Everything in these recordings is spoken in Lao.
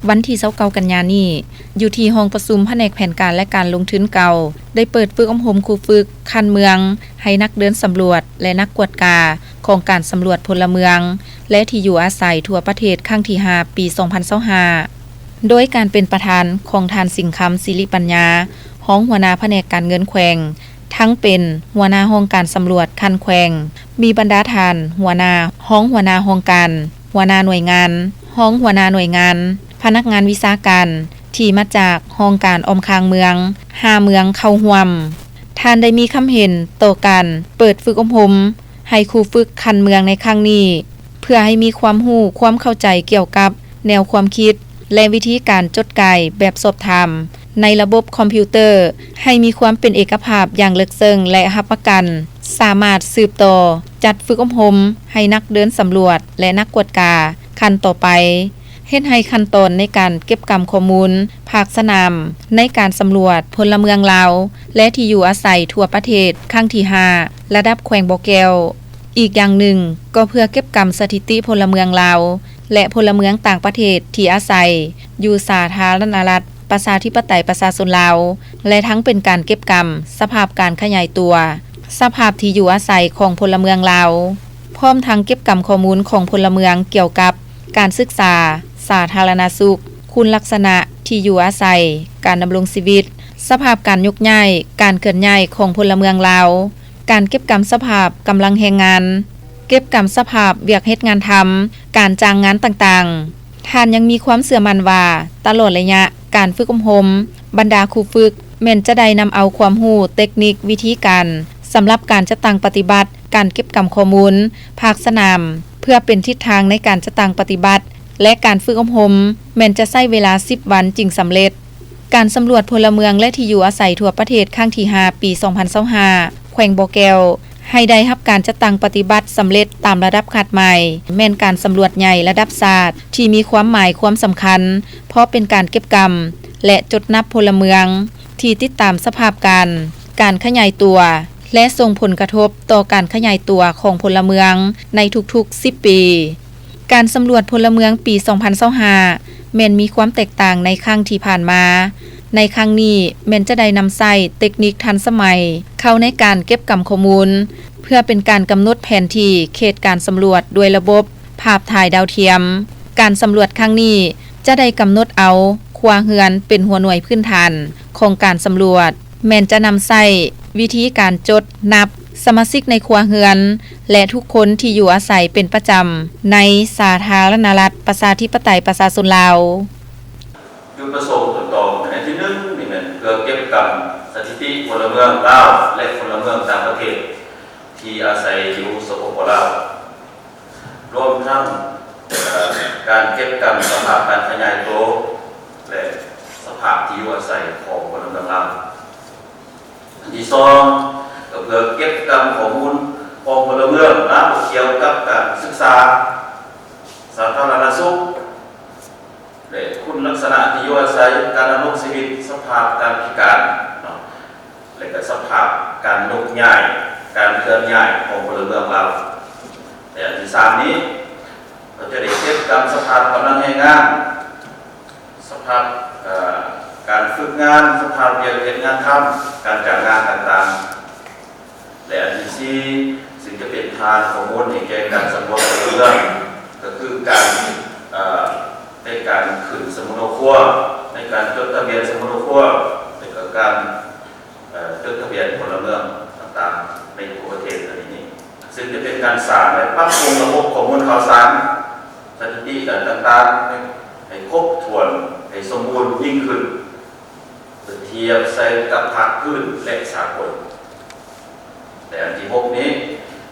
ວັນທີຊາວເກົ້າ ກັນຍານີ້, ຢູ່ທີ່ຫ້ອງປະຊຸມພະແນກແຜນການ ແລະ ການລົງທຶນເກົ່າ ໄດ້ເປີດຝຶກອົບຮົມຄູຝຶກຂັ້ນເມືອງ ໃຫ້ນັກເດີນສຳຫຼວດ ແລະ ນັກກວດກາຂອງການສຳຫຼວດພົນລະເມືອງ ແລະ ທີ່ຢູ່ອາໄສທົ່ວປະເທດ ຄັ້ງທີຫ້າ ປີສອງພັນຊາວຫ້າ ໂດຍການເປັນປະທານຂອງທ່ານ ສິງຄຳ ສິລິປັນຍາ ຮອງຫົວໜ້າພະແນກການເງິນແຂວງ, ທັງເປັນຫົວໜ້າຫ້ອງການສຳຫຼວດຂັ້ນແຂວງ, ມີບັນດາທ່ານຫົວໜ້າ, ຮອງຫົວໜ້າຫ້ອງການ, ຫົວໜ້າໜ່ວຍງານ, ຮອງຫົວໜ້າໜ່ວຍງານ, ພະນັກງານວິຊາການ ທີ່ມາຈາກຫ້ອງການອ້ອມຂ້າງເມືອງ ຫ້າເມືອງເຂົ້າຮ່ວມ. ທ່ານໄດ້ມີຄຳເຫັນຕໍ່ການເປີດຝຶກອົບຮົມ ໃຫ້ຄູຝຶກຂັ້ນເມືອງໃນຄັ້ງນີ້ ເພື່ອໃຫ້ມີຄວາມຮູ້ຄວາມເຂົ້າໃຈກ່ຽວກັບແນວຄວາມຄິດ ແລະ ວິທີການຈົດກ່າຍແບບສອບຖາມໃນລະບົບຄອມພິວເຕີ ໃຫ້ມີຄວາມເປັນເອກະພາບຢ່າງເລິກເຊິ່ງ ແລະ ຮັບປະກັນສາມາດສືບຕໍ່ຈັດຝຶກອົບຮົມໃຫ້ນັກເດີນສຳຫຼວດ ແລະ ນັກກວດກາຂັ້ນຕໍ່ໄປ. ເຮັດໃຫ້ຂັ້ນຕອນໃນການເກັບກຳຂໍ້ມູນພາກສະໜາມໃນການສຳຫຼວດພົນລະເມືອງລາວ ແລະ ທີ່ຢູ່ອາໄສທົ່ວປະເທດ ຄັ້ງທີຫ້າ ລະດັບແຂວງບໍ່ແກ້ວ. ອີກຢ່າງໜຶ່ງກໍເພື່ອເກັບກຳສະຖິຕິພົນລະເມືອງລາວ ແລະ ພົນລະເມືອງຕ່າງປະເທດທີ່ອາໄສຢູ່ສາທາລະນະລັດ ປະຊາທິປະໄຕ ປະຊາຊົນລາວ ແລະ ທັງເປັນການເກັບກຳສະພາບການຂະຫຍາຍຕົວ ສະພາບທີ່ຢູ່ອາໄສຂອງພົນລະເມືອງລາວ, ພ້ອມທັງເກັບກຳຂໍ້ມູນຂອງພົນລະເມືອງກ່ຽວກັບການສຶກສາ, ສາທາລະນະສຸກ, ຄຸນລັກສະນະ, ທີ່ຢູ່ອາໄສ, ການດຳລົງຊີວິດ, ສະພາບການຍົກຍ້າຍ, ການເຄື່ອນຍ້າຍຂອງພົນລະເມືອງລາວ, ການເກັບກຳສະພາບກຳລັງແຮງງານ, ເກັບກຳສະພາບວຽກເຮັດງານທຳ, ການຈ້າງງານຕ່າງໆ. ທ່ານຍັງມີຄວາມເຊື່ອໝັ້ນວ່າ ຕະຫຼອດໄລຍະການຝຶກອົບຮົມ, ບັນດາຄູຝຶກແມ່ນຈະໄດ້ນຳເອົາຄວາມຮູ້ເຕັກນິກວິທີການສຳລັບການຈັດຕັ້ງປະຕິບັດການເກັບກຳຂໍ້ມູນພາກສະໜາມ ເພື່ອເປັນທິດທາງໃນການຈັດຕັ້ງປະຕິບັດ ແລະ ການຝຶກອົບຮົມແມ່ນຈະໃຊ້ເວລາສິບວັນຈຶ່ງສຳເລັດ. ການສຳຫຼວດພົນລະເມືອງ ແລະ ທີ່ຢູ່ອາໄສທົ່ວປະເທດ ຄັ້ງທີຫ້າ ປີສອງພັນຊາວຫ້າ ແຂວງບໍ່ແກ້ວ ໃຫ້ໄດ້ຮັບການຈັດຕັ້ງປະຕິບັດສຳເລັດຕາມລະດັບຄາດໝາຍ ແມ່ນການສຳຫຼວດໃຫຍ່ລະດັບຊາດທີ່ມີຄວາມໝາຍຄວາມສຳຄັນ ເພາະເປັນການເກັບກຳ ແລະ ຈົດນັບພົນລະເມືອງທີ່ຕິດຕາມສະພາບການ, ການຂະຫຍາຍຕົວ ແລະ ສົ່ງຜົນກະທົບຕໍ່ການຂະຫຍາຍຕົວຂອງພົນລະເມືອງໃນທຸກໆສິບປີ. ການສຳຫຼວດພົນລະເມືອງປີສອງພັນຊາວຫ້າ ແມ່ນມີຄວາມແຕກຕ່າງໃນຄັ້ງທີ່ຜ່ານມາ. ໃນຄັ້ງນີ້ແມ່ນຈະໄດ້ນຳໃຊ້ເຕັກນິກທັນສະໄໝເຂົ້າໃນການເກັບກຳຂໍ້ມູນ ເພື່ອເປັນການກຳນົດແຜນທີ່ເຂດການສຳຫຼວດດ້ວຍລະບົບພາບຖ່າຍດາວທຽມ. ການສຳຫຼວດຄັ້ງນີ້ຈະໄດ້ກຳນົດເອົາຄົວເຮືອນເປັນຫົວໜ່ວຍພື້ນຖານຂອງການສຳຫຼວດ. ແມ່ນຈະນຳໃຊ້ວິທີການຈົດນັບສະມາຊິກໃນຄົວເຮືອນ ແລະ ທຸກຄົນທີ່ຢູ່ອາໄສເປັນປະຈຳໃນສາທາລະນະລັດ ປະຊາທິປະໄຕ ປະຊາຊົນລາວ. ຈຸດປະສົງຕົ້ນຕໍແມ່ນອັນທີໜຶ່ງນີ້ແມ່ນເພື່ອເກັບກຳສະຖິຕິພົນລະເມືອງລາວ ແລະ ພົນລະເມືອງຕ່າງປະເທດທີ່ອາໄສຢູ່ ສປປ ລາວ ລວມທັງ ເອີ່ ການເກັບກຳສະພາບການຂະຫຍາຍໂຕ ແລະ ສະພາບທີ່ຢູ່ອາໄສຂອງພົນລະເມືອງລາວ. ອັນທີສອງ ກໍເພື່ອເກັບກຳຂໍ້ມູນຂອງພົນລະເມືອງລາວກ່ຽວກັບການສຶກສາ, ສາທາລະນະສຸກ ແລະ ຄຸນລັກສະນະທີ່ຢູ່ອາໄສ, ການດຳລົງຊີວິດ, ສະພາບການພິການເນາະ ແລະ ກໍສະພາບການຍົກຍ້າຍ, ການເຄື່ອນຍ້າຍຂອງພົນລະເມືອງລາວ. ແລະ ອັນທີສາມນີ້ ກໍຈະໄດ້ເກັບກຳສະພາບກຳລັງແຮງງານ, ສະພາບ ເອີ່ ການຝຶກງານ, ສະພາບວຽກເຮັດງານທຳ, ການຈ້າງງານຕ່າງໆ. ແລະ ອັນທີສີ່ ຊຶ່ງຈະເປັນຖານຂໍ້ມູນໃຫ້ແກ່ການສຳຫຼວດພົນລະເມືອງ ກໍຄືການ ເອີ່ ໃນການຂຶ້ນສຳມະໂນຄົວ, ໃນການຈົດທະບຽນສຳມະໂນຄົວ ແລະ ກໍການ ເອີ່ ຈົດທະບຽນພົນລະເມືອງຕ່າງໆໃນທົ່ວປະເທດອັນນີ້ ຊຶ່ງຈະເປັນການສ້າງ ແລະ ປັບປຸງລະບົບຂໍ້ມູນຂ່າວສານ, ສະຖິຕິການຕ່າງໆ ໃຫ້ຄົບຖ້ວນ, ໃຫ້ສົມບູນຍິ່ງຂຶ້ນ ເມື່ອທຽບໃສ່ກັບພາກພື້ນ ແລະ ສາກົນ. ແລະ ອັນທີຫົກນີ້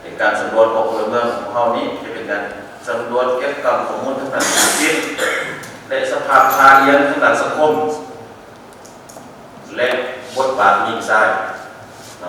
ເປັນການສຳຫຼວດຂອງພົນລະເມືອງຂອງເຮົານີ້ ຈະເປັນການສຳຫຼວດເກັບກຳຂໍ້ມູນທາງດ້ານເສດຖະກິດ ແລະ ສະພາບທ່າອ່ຽງທາງດ້ານສັງຄົມ ແລະ ບົດບາດຍິງຊາຍ